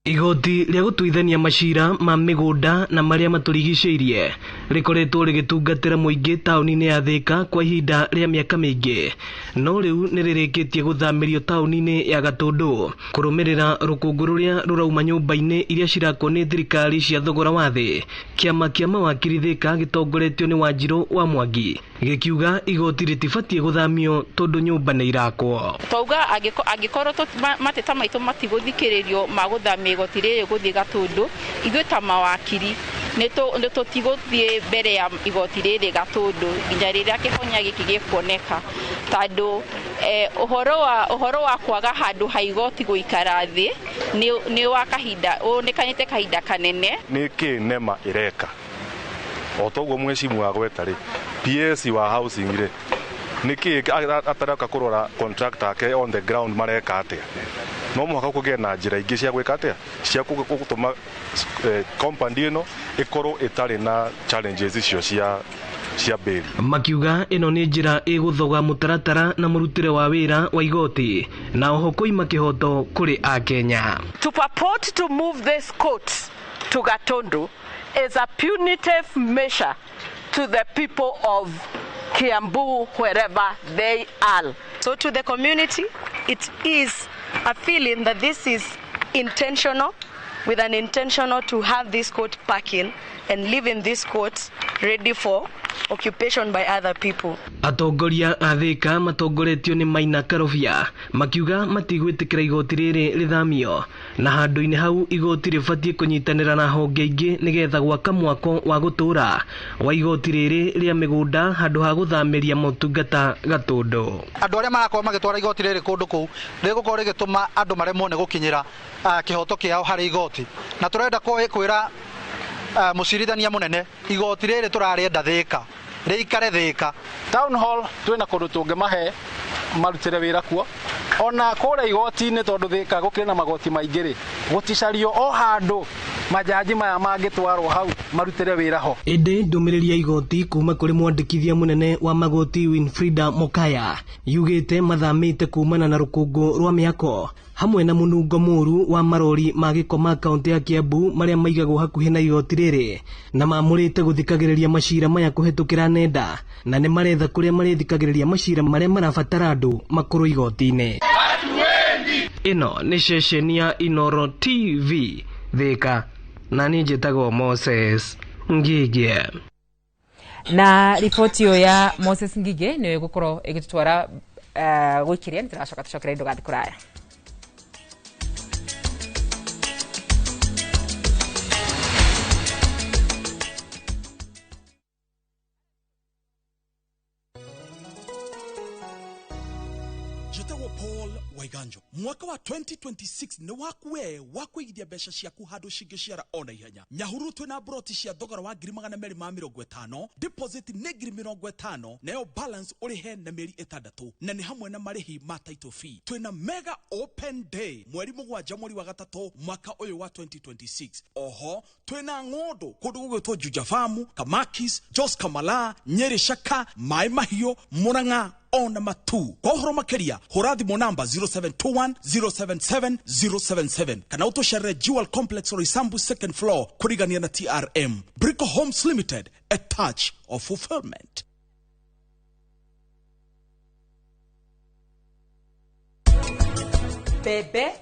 Igoti rĩa gũtuithania macira ma mĩgũnda na marĩa matũrigicĩirie rĩkoretwo rĩgĩtungatĩra mũingĩ taũni-inĩ ya Thika kwa ihinda rĩa mĩaka mĩingĩ, no rĩu nĩ rĩrĩkĩtie gũthamĩrio taũni-inĩ ya Gatũndũ kũrũmĩrĩra rũkũngũ rũrĩa rũrauma nyũmba-inĩ iria cirakwo nĩ thirikari cia thogora wa thĩ. Kĩama kĩa mawakiri Thika gĩtongoretio nĩ Wanjirũ wa Mwangi gĩkiuga igoti rĩtibatiĩ gũthamio tondũ nyũmba nĩ irakwo. Twauga angĩkorwo mateta maitũ matigũthikĩrĩrio magũthamia igoti rĩrĩ gũthiĩ Gatũndũ, ithuĩ ta mawakiri nĩ tũtigũthiĩ mbere ya igoti rĩrĩ Gatũndũ nginya rĩrĩa kĩhonia gĩkĩ gĩkuoneka, tondũ ũhoro wa kwaga handũ ha igoti gũikara thĩ nĩ wa kahinda ũnekanĩte kahinda kanene. Nĩ kĩ NEMA ĩreka o toguo mwecimu wa gweta rĩ PS wa housing rĩ nĩ kĩ ataraka kũrora contractor ake on the ground mareka atĩa? No mũhaka kũgĩe na njĩra ingĩ cia gwĩka atĩa cia gũtũma compound ĩno ĩkorwo ĩtarĩ na challenges icio cia bail. Makiuga ĩno nĩ njĩra ĩgũthoga mũtaratara na mũrutĩre wa wĩra wa igoti na oho kũima kĩhoto kũrĩ Akenya. To purport to move this court to Gatundu is a punitive measure to the people of Kiambu wherever they are. So to the community, it is a feeling that this is intentional, with an intentional to have this court packing and leaving this court ready for occupation by other people. Atongoria a Thika matongoretio nĩ Maina Karobia makiuga matigwĩtĩkĩra igoti rĩrĩ rĩthamio na handũ-inĩ hau igoti rĩbatiĩ kũnyitanĩra na honge ingĩ nĩgetha gwaka mwako wa gũtũũra wa igoti rĩrĩ rĩa mĩgũnda handũ ha gũthamĩria motungata Gatũndũ. Andũ arĩa marakorwo magĩtwara igoti rĩrĩ kũndũ kũu rĩgũkorwo rĩgĩtũma andũ maremwo nĩ gũkinyĩra kĩhoto kĩao harĩ igoti, na tũrenda kwĩra mũcirithania mũnene igoti rĩrĩ tũrarĩenda Thika rĩikare Thika. Town hall twĩna kũndũ tũngĩmahe marutĩre wĩra kuo, ona kũrĩa igoti-inĩ tondũ Thika gũkĩrĩ na magoti maingĩ rĩ, gũticario o handũ majaji maya mangĩtwarwo hau marutĩre wĩra ho. Ĩndĩ ndũmĩrĩri ya igoti kuma kũrĩ mwandĩkithia mũnene wa magoti Winfrida Mokaya yugĩte mathamĩte kumana na rũkũngũ rwa mĩako hamwe na mũnungo mũru wa marori ma gĩko ma kaunti ya Kiambu marĩa maigagwo hakuhĩ na igoti rĩrĩ, na maamũrĩte gũthikagĩrĩria macira maya kũhetũkĩra nenda, na nĩ maretha kũrĩa marĩthikagĩrĩria macira marĩa marabatara andũ makorwo igoti-inĩ. Ĩno nĩ ceceni ya Inoro TV Thika, na niĩ njĩtagwo Moses Ngigĩ. Na riboti ĩyo ya Moses Ngigĩ nĩyo ĩgũkorwo ĩgĩtũtwara gwĩkĩria. Nĩ tũracoka tũcokere ndũgathiĩ kũraya. Paul Waiganjo mwaka wa 2026 nĩ waku we wa kũigithia mbeca ciaku handũ cingĩciara ona ihenya. Nyahururu twĩna broti cia thogora wa 250,000, deposit nĩ 50,000, nayo balance ũrĩhe na mĩeri 6, na nĩ hamwe na marĩhi ma title fee. Twĩna mega open day mweri 7 mweri wa 3 mwaka ũyũ wa 2026. Oho twĩna ng'ũndũ kũndũ gũgwĩtwo Juja Farm, Kamakis, Jos Kamala, Nyeri Shaka, Mai Mahiũ, Murang'a ona matu. Kwa ũhoro makĩria hũra thimũ namba 0721 077 077 kana ũtũcerere Jewel Complex Roysambu second floor kũrigania na TRM. Brico Homes Limited, a touch of fulfillment. Mbembe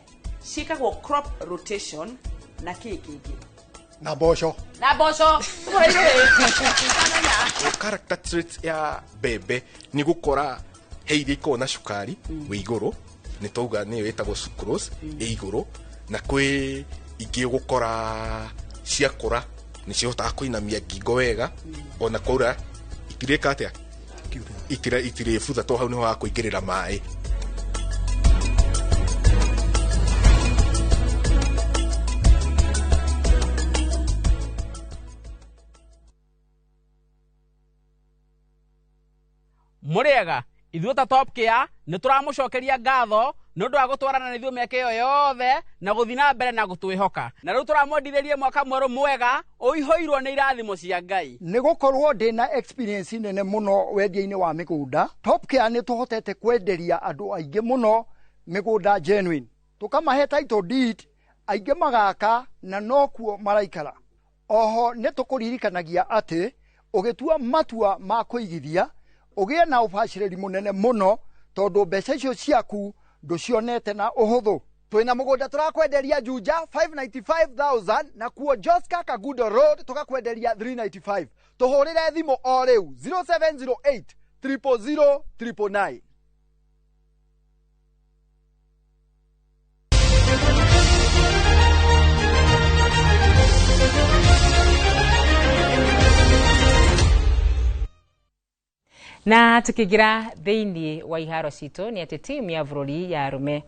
ciĩkagwo crop rotation na kĩ kĩngĩ na mboco na mboco. Character traits ya mbembe nĩ gũkora he iria ikoragwo na cukari wĩ igũrũ, nĩ twauga nĩyo ĩtagwo sucrose ĩ igũrũ, na kwĩ ingĩ ũgũkora ciakũra nĩ cihotaga kũinamia ngingo wega, ona kwaura itirĩka atĩa, itirĩbutha to hau nĩho hakũingĩrĩra maĩ. Mũrĩega ithuĩ ta Top Care nĩ tũramũcokeria ngatho nĩ ũndũ wa gũtwarana na ithuĩ mĩaka ĩyo yothe na gũthiĩ na mbere na gũtwĩhoka. Na rĩu tũramwendithĩria mwaka mwerũ mwega ũihũirwo nĩ irathimo cia Ngai. Nĩ gũkorwo ndĩna experience nene mũno wendia-inĩ wa mĩgũnda, Top Care nĩ tũhotete kwenderia andũ aingĩ mũno mĩgũnda genuine, tũkamahe title deed, aingĩ magaka na nokuo maraikara. Oho nĩ tũkũririkanagia atĩ ũgĩtua matua ma kũigithia ũgĩe na ũbacĩrĩri mũnene mũno tondũ mbeca icio ciaku ndũcionete na ũhũthũ. Twina mugunda turakwenderia Juja 595,000 na kuo Joska Kagudo Road tukakwenderia 395. Tuhurire thimu o riu 0708 000 999. Na tukigira thiini wa iharo citũ nĩ atĩ timu ya bũrũri ya arũme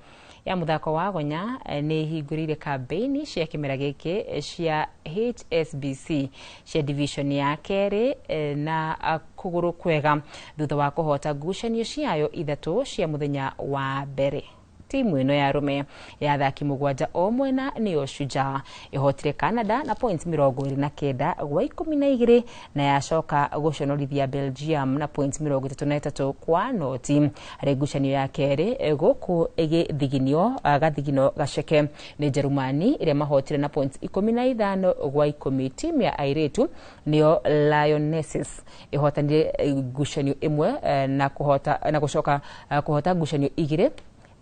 ya mũthako wa gonya nĩ ihingũrĩire kambĩini cia kĩmera gĩkĩ cia HSBC cia division ya kerĩ na kũgũrũ kwega thutha wa kũhota ngucanio ciayo 3 cia mũthenya wa mbere. Timu ĩno ya arũme ya athaki 7 o mwena nĩyo Shujaa ĩhotire Canada na points 29 gwa 12 na yacoka gũconorithia Belgium na points 33 kwa noti. Harĩ ngucanio ya kerĩ gũkũ ĩgĩthiginio gathigino gaceke nĩ Jerumani ĩrĩa mahotire na points 15 gwa 10. Timu ya airĩtu nĩyo Lionesses ĩhotanire ngucanio ĩmwe na kũhota na gũcoka kũhota ngucanio 2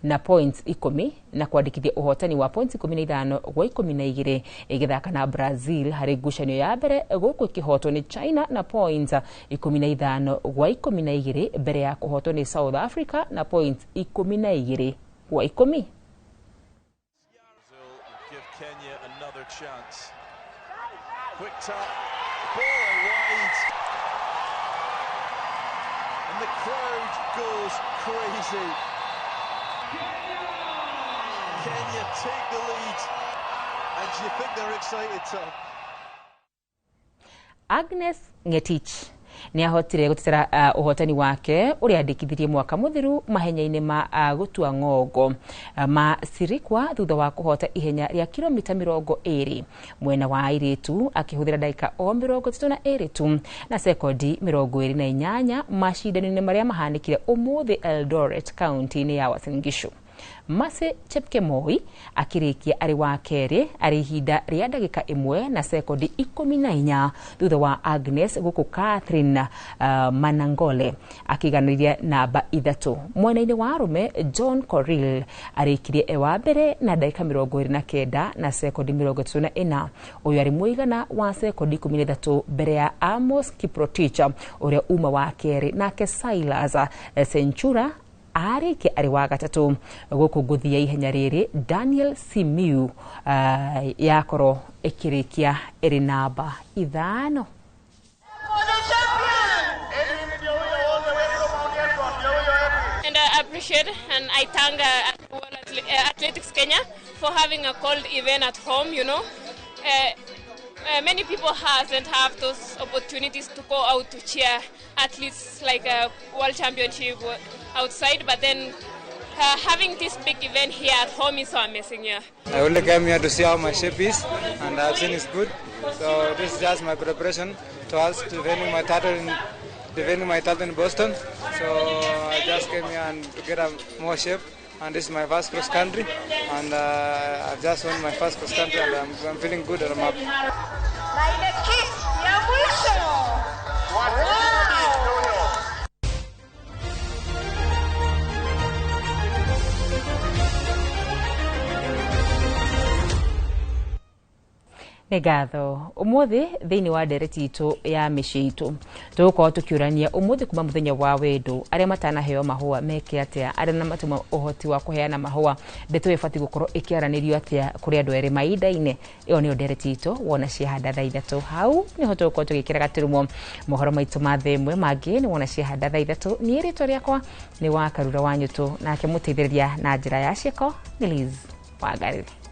na points 10 na kwandĩkithia ũhotani wa points 15 gwa 12 ĩgĩthaka na Brazil harĩ ngucanio ya mbere gũkũ ĩkĩhotwo nĩ China na points 15 gwa 12 mbere ya kũhotwo nĩ South Africa na points 12 gwa 10. Kenya take the lead, and you think they're excited, Tom? Agnes Ngetich nĩ ahotire gũtetera ũhotani wake ũrĩa andĩkithirie mwaka mũthiru mahenya-inĩ ma gũtua ng'ongo ma Sirikwa thutha wa kũhota ihenya rĩa kilomita 20 mwena wa airĩtu akĩhũthĩra ndagĩka o 32 tu na sekondi 28 macindano-inĩ marĩa mahanĩkire ũmũthĩ Eldoret kaunti-inĩ ya Uasin Gishu. Mercy Chepkemoi akĩrĩkia arĩ wa kerĩ arĩ ihinda rĩa ndagĩka 1 na sekondi 14 thutha wa Agnes gũkũ Catherine Manangole akĩiganĩria namba 3. Mwena-inĩ wa arũme John Coril arĩkirie e wa mbere na ndagĩka 29 na sekondi 34. Ũyũ arĩ mũigana wa sekondi 13 mbere ya Amos Kiprotich ũrĩa uma wa kerĩ, nake Silas Senchura arĩkia arĩ wa gatatũ. Gũkũ ngũthi ya ihenya rĩrĩ Daniel Simiu yakorwo ĩkĩrĩkia ĩrĩ namba 5. And I appreciate and I thank World Athletics Kenya for having a cold event at home, you know. Many people hasn't have those opportunities to go out to cheer athletes like a world championship outside, but then having this big event here at home is so amazing. Yeah. I only came here to see how my shape is, and I've seen it's good. So this is just my preparation towards defending my title in Boston. So I just came here and to get a more shape. And this is my first cross country, and I've just won my first cross country, and I'm feeling good and I'm happy. Nĩ ngatho ũmũthĩ thĩinĩ wa ndereti itũ ya mĩciĩ itũ tũgũkorwo tũkĩũrania ũmũthĩ kuma mũthenya wa wendo arĩa matanaheo mahũa meke atĩa, arĩa na matuma ũhoti wa kũheana mahũa ndeto ĩbatiĩ gũkorwo ĩkĩaranĩrio atĩa kũrĩ andũ erĩ maindaine. Ĩyo nĩyo ndereti itũ wona ciahanda thaa 3 hau nĩho tũgũkorwo tũgĩkĩra gaturumo mohoro maitũ ma thaa 1 mangĩ nĩ wona ciahanda thaa 3. Niĩ rĩtwa rĩakwa nĩ wa Karura wa Nyũtũ, nake mũteithĩrĩria na njĩra ya ciĩko nĩ Liz Wangarĩri.